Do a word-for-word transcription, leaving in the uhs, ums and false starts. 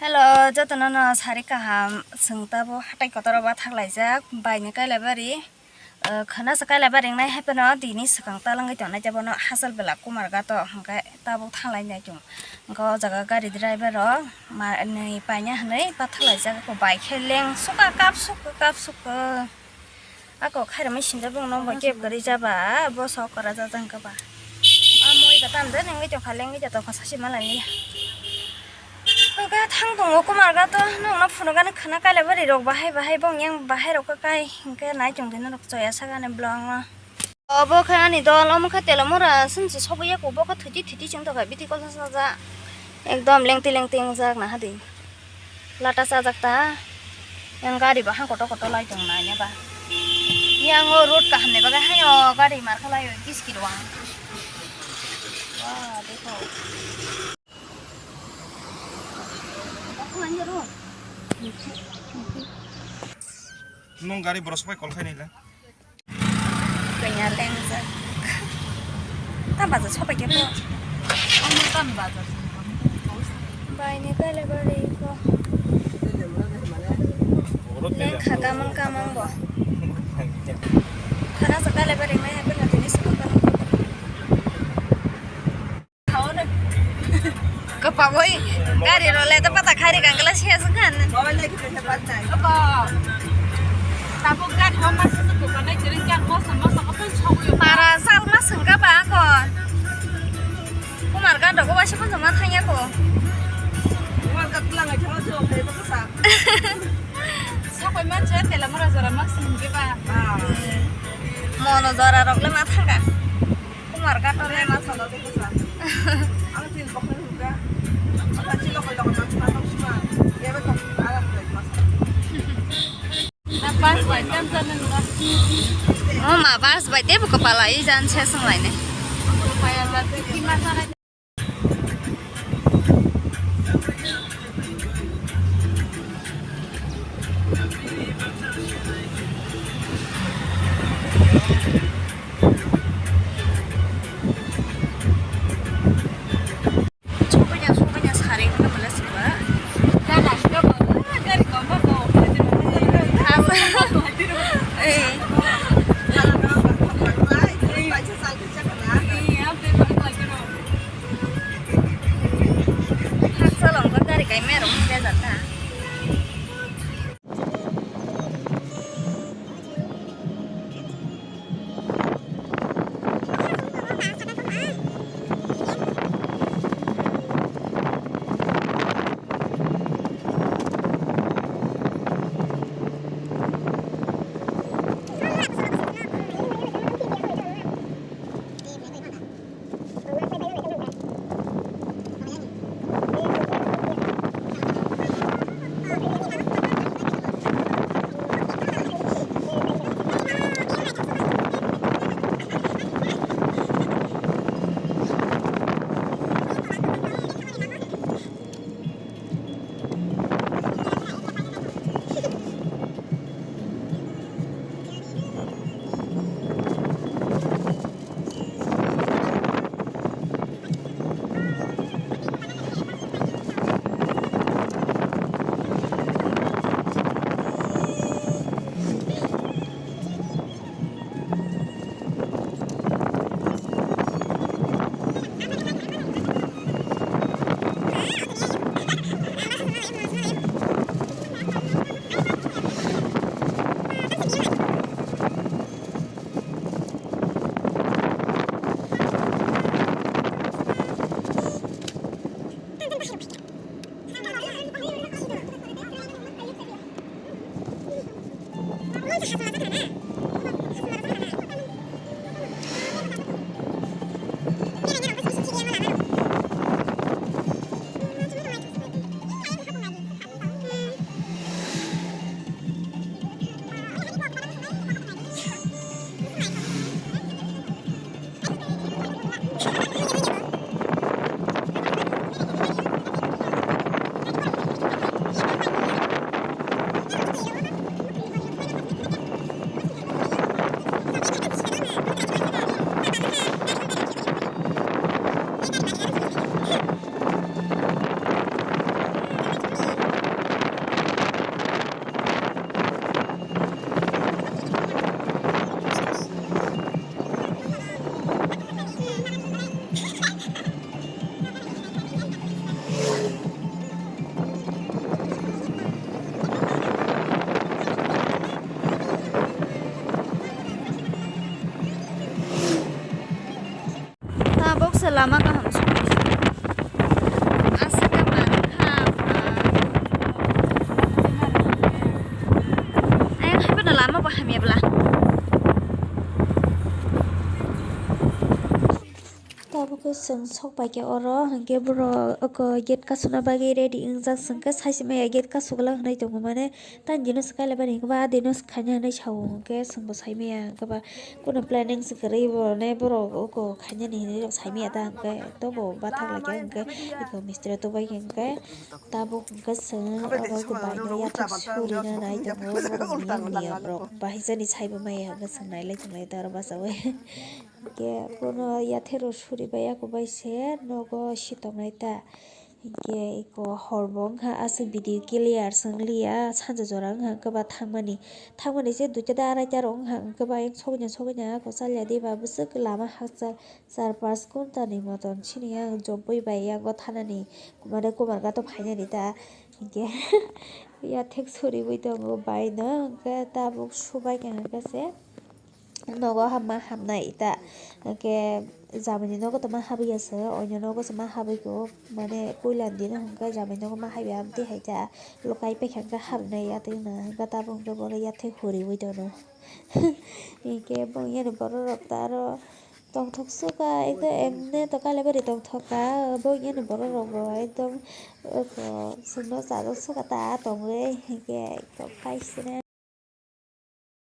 Hello, jotono no sari kaham, chwng tabo hatai kotor o bathak laijak, bai ni Kailabari, eh, khana se Kailabari wngnai hai phano tini swkang talangwi tongnai tei bono hachal bela Kumarghat o hwnkhe tabuk thanglai nai chwng. Hwnkhe o jaga gari driver rok manwi paina hwnwi bathak laijak, bai khe leng suka kap suka kap suka. Ako khairokma sinda bung nokbar kep kwrwi jaba, bo sok kwra jajak wngkha ba. A moi da tam da nengwi tongkha, lengwi da tongkha, sasi malani. Ga thang tongo Kumarghat o, nokno phunukgani khwna Kailabari rok bahai bahai bong yang bahai rok kai, hwnkhe nai tongdi norok choya sagani vlog o. Obo khe ani dol, omo khe Telamura swnsi sogwi ya, bo khe thwiti thwiti chwng tongkha, biti kolsa saja. Ekdom lengti lengti wngjak naha di. Lata chajak ta. Yang gari bo hang koto koto lai tong nai ne ba. Yang o road kaham ni bagwi haino gari mar khalai o kiskir o ang. Wah, dekho. Nung gari boros bai kol khai nai la. Kanya lengjak. Ta baja sopai khe bo. Omo tam baja. Bai ni Kailabari ko. Leng kha kamang kamang bo. Khana sa Kailabari mai hape na tini sa kamang. Kwpagwi gari rw le ta pata khari kang glass ya sung khan. Tabuk gari o masa se kwbangma chwrwng khe ang moso moso khe phone sogwi o. Para sal ma sung kha ba ako. Kumarghat rok o waisa phone ma thang ya ko. Kumarghat tlang ai thang jo khe ba sa. Sapai man cha Telamura jora ma sung khe ba. Mono jora rok le ma thang kha. Kumarghat o le ma sala de kusa. Ang tin bokol hukha. Ang tin bokol bokol nang sima nang sima. Ya ba tok ala ko ma sala. Na pas bai tam tan nang ba. O ma bus bai te buka pala i jan se sung lai ne. Paya ba te ki ma sala. Sopanya, sopanya sari khe mala singba. Gana singba, gari koma ko. Eh. Haksa longkha gari kai merong bejak ta. Lama kaham song. Asa ka mankha. Ayang hai bana lama bo hamya bla. Tabuk khe chwng sok pai khe oro, hinkhe borok oko gate kasuna bagwi ready wngjak, chwng khe sai se maya gate kasugwlak hinwi tongo, mane tang dino swkailaibari hinkhe ba dino swkhaina hinwi sao, hinkhe chwngbo sai maya hinkhe ba. Kuno planning se kwrwi bo ne borok oko khainani hinwi rok saimaya ta, hwnkhe tobo bathak laikha, hwnkhe eko mistri tobai khe, hwnkhe tabuk hwnkhe chwng oro eko baino yathek suri na nai tongo borokni niyom rok, bahai jani saibo maya hwnkhe chwng nailai tonglai ta oro bachaui. Hwnkhe bono yathek rok suri bai yaku bai se nogo si tongnai ta. Hinkhe eko hor bo wngkha, aswk video clear se wngliya, sanja jora wngkha, hinkhe ba thangmani, thangmani se duita da araita rok wngkha, hinkhe ba ayang sogwina sogwina ako chalya diba bwswk lama hakchal char pas ghonta ni motom chini yang jompui bai yango thanani, mane Kumarghat o phainani ta, hinkhe yathek soriwi tongo baino, hinkhe tabuk subai kha hinkhe se. Nogo hamma hamnai ta, hwnkhe jamani nogo tongma habwi ya se, oino nogo se ma habwi kho, mane puila dino hwnkhe jamani nogo ma habya amtwi hai ta, lukai paikha hwnkhe habnai ya twi ma hwnkhe tabuk hwnkhe bono yathek huriui tono. Hinkhe bong yani borok rok ta aro tongthok suka ekdom emne to kailaibari tongthok ka, bong yani borok rok bo ekdom oko chwngno chajak suka ta tongwi hinkhe ekdom paisene.